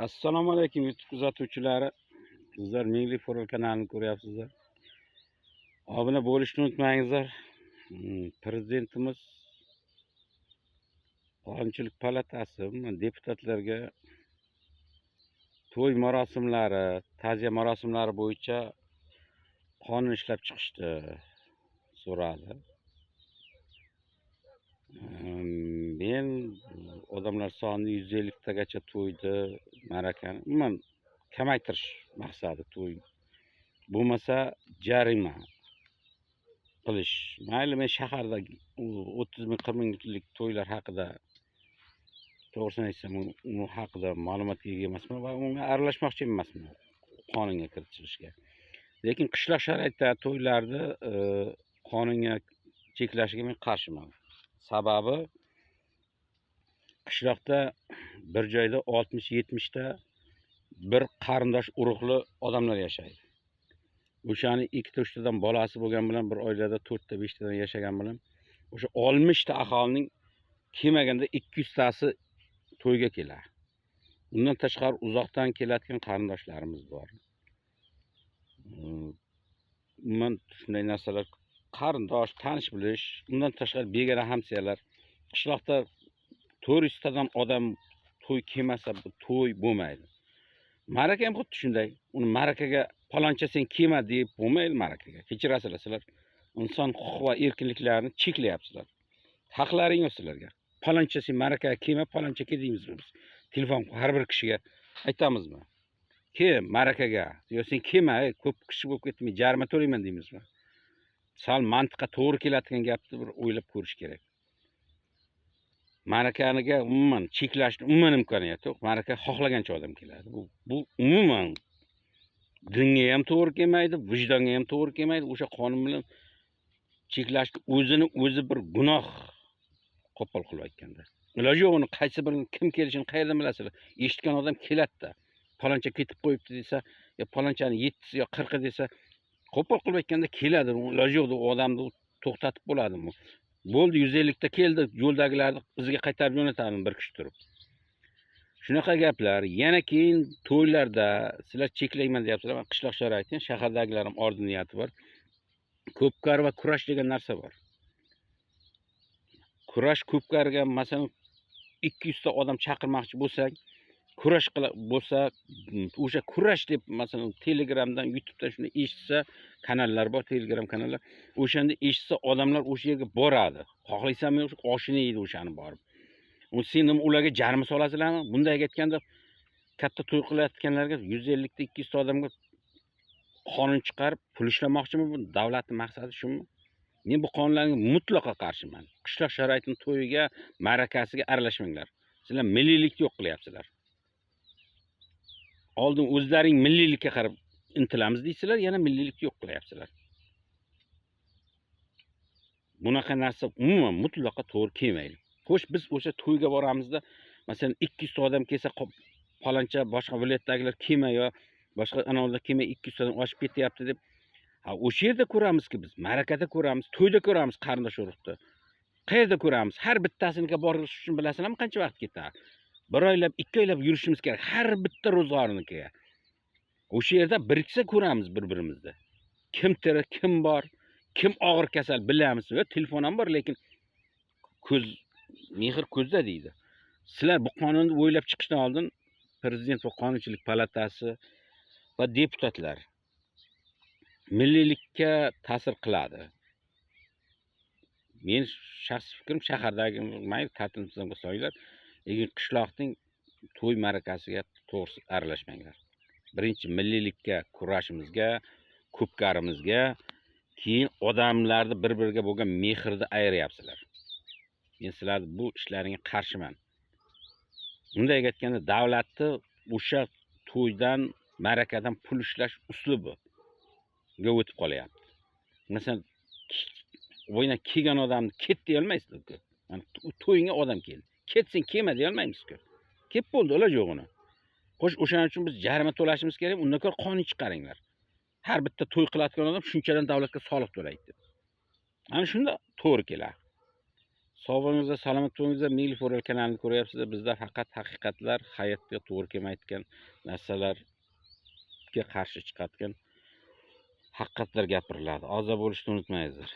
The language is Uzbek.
Assalomu alaykum, YouTube kuzatuvchilari. Sizlar Mingli Forel kanalini ko'ryapsizlar. Obuna bo'lishni unutmangizlar. Prezidentimiz, Qonunchilik palatasi, umuman deputatlarga to'y marosimlari, ta'ziya marosimlari bo'yicha qonun ishlab chiqishni so'radi. Men odamlar sonini 150 tagacha to'yni, ma'rakani umuman kamaytirish maqsadi, to'y bo'lmasa jarima qilish. Mayli, men shaharda 30 ming, 40 minglik to'ylar haqida, to'g'risini aytsam, u haqida ma'lumotga ega emasman va unga aralashmoqchi emasman, qonunga kiritilishga. Lekin qishloq sharoitida to'ylarni qonunga cheklashiga men qarshiman. Sababi, qishloqda bir joyda 60-70 ta bir qarindosh urug'li odamlar yashaydi. O'shani ikkita, uchtadan bolasi bo'lgan bilan, bir oilada to'rtta, beshtadan yashagan bilan, o'sha 60 ta aholining kelmaganda 200 tasi to'yga keladi. Undan tashqari uzoqdan kelayotgan qarindoshlarimiz bor. Umuman shunday narsalar, qarindosh, tanish bilish, undan tashqari begona hamsoyalar. Qishloqda 400 tadan odam to'y kelmasa, bu to'y bo'lmaydi. Ma'raka ham xuddi shunday. Uni ma'rakaga paloncha sen kelma deb bo'lmaydi ma'rakaga. Kechirasizlar, sizlar inson huquq va erkinliklarini cheklayapsizlar. Haqlaring yo'q sizlarga. Paloncha sen ma'rakaga kelma, paloncha kel deymizmi biz? Telefon har bir kishiga aytamizmi? Kel ma'rakaga, yo sen kelma, ey, ko'p kishi bo'lib ketdi, men jarima to'layman deymizmi? Sal mantiqqa to'g'ri keladigan gapni bir o'ylab ko'rish kerak. Ma'rakaniga umuman cheklashni umuman imkoniyati yo'q. Ma'raka xohlagancha odam keladi. Bu umuman dinga ham to'g'ri kelmaydi, vijdonga ham to'g'ri kelmaydi. O'sha qonun bilan cheklashni o'zini o'zi bir gunoh, qo'pol qilib aytganda. Iloji yo'q, uni qaysi birini, kim kelishini qayerdan bilasizlar? Eshitgan odam keladi-da. Paloncha ketib qo'yibdi desa, yo palonchani 7-si yo 40-i desa, qo'pol qilib aytganda keladi. Iloji yo'q, u odamni to'xtatib bo'ladimi? Bo'ldi, 150 ta keldi, yo'ldagilarni iziga qaytarib jo'natadi bir kishi turib. Shunaqa gaplar. Yana keyin to'ylarda sizlar cheklayman deyapsizlar. Mana, qishloq sharoiti, shahardagilar ham orzu niyati bor. Ko'pkar va kurash degan narsa bor. Kurash, ko'pkariga, masalan, 200 ta odam chaqirmoqchi bo'lsak, kurash qila bo'lsa, o'sha kurash deb, masalan, Telegramdan, YouTubedan shuni eshitsa, kanallar bor, Telegram kanallar. O'shanda eshitsa, odamlar o'sha yerga boradi. Xohlaysanmi, oshini yeydi o'shani borib. U sen nima, ularga jarima solasizlarmi? Bunday aytganda, katta to'y qilayotganlarga, 150 ta, 200 ta odamga qonun chiqarib pul ishlamoqchimi bu? Davlatning maqsadi shumi? Men bu qonunlarga mutlaqo qarshiman. Qishloq sharoitining to'yiga, ma'rakasiga aralashmanglar. Sizlar milliylikni yo'q qilyapsizlar. Oldin o'zlaring milliylikka qarab intilamiz deysizlar, yana milliylikni yo'q qilyapsizlar. Bunaqa narsa umuman mutlaqo to'g'ri kelmaydi. Xo'sh, biz o'sha to'yga boramizda, masalan, 200 ta odam kelsa, paloncha boshqa viloyatdagilar kelma yo boshqa anavilar kelmay, 200 tadan oshib ketyapti deb, ha, o'sha yerda ko'ramizki biz, ma'rakada ko'ramiz, to'yda ko'ramiz qarindosh urug'ni. Qayerda ko'ramiz? Har bittasinikiga borish uchun bilasizlarmi qancha vaqt ketadi? Bir oylab, 2 oylab yurishimiz kerak har bitta ro'zg'ornikiga. O'sha yerda biriksa ko'ramiz bir-birimizni. Kim tirik, kim bor, kim og'ir kasal bilamiz. Va telefon ham bor, lekin ko'z, mehr ko'zda deydi. Sizlar bu qonunni o'ylab chiqishdan oldin, prezident va qonunchilik palatasi va deputatlar, milliylikka ta'sir qiladi. Men shaxsiy fikrim, shahardagi mayli, tartib intizomga solinglar, lekin qishloqning to'y ma'rakasiga to'g'risi aralashmanglar. Birinchi milliylikka kurashimizga, ko'pkarimizga, keyin odamlarni bir-biriga bo'lgan mehrni ayiryapsizlar. Men sizlarni bu ishlaringga qarshiman. Bunday aytganda, davlatni o'sha to'ydan, ma'rakadan pul ishlash uslubiga o'tib qolyapti. Masalan, o'yna kelgan odamni ket deya olmaysizlar-ku. Mana, to'yingga odam keldi. Ketsin, kelma deya olmaymiz-ku. Kelib bo'ldi, iloji yo'q uni. Xo'sh, o'shaning uchun biz jarima to'lashimiz kerak, undan ko'ra qonun chiqaringlar. Har bitta to'y qilayotgan odam shunchadan davlatga soliq to'laydi deb. Ana shunda to'g'ri keladi. Sog' bo'lingizlar, salomat bo'lingizlar. Mil Foral kanalini ko'ryapsizlar. Bizda faqat haqiqatlar, hayotga to'g'ri kelmayotgan narsalarga qarshi chiqadigan haqiqatlar gapiriladi. Oza bo'lishni unutmangizlar.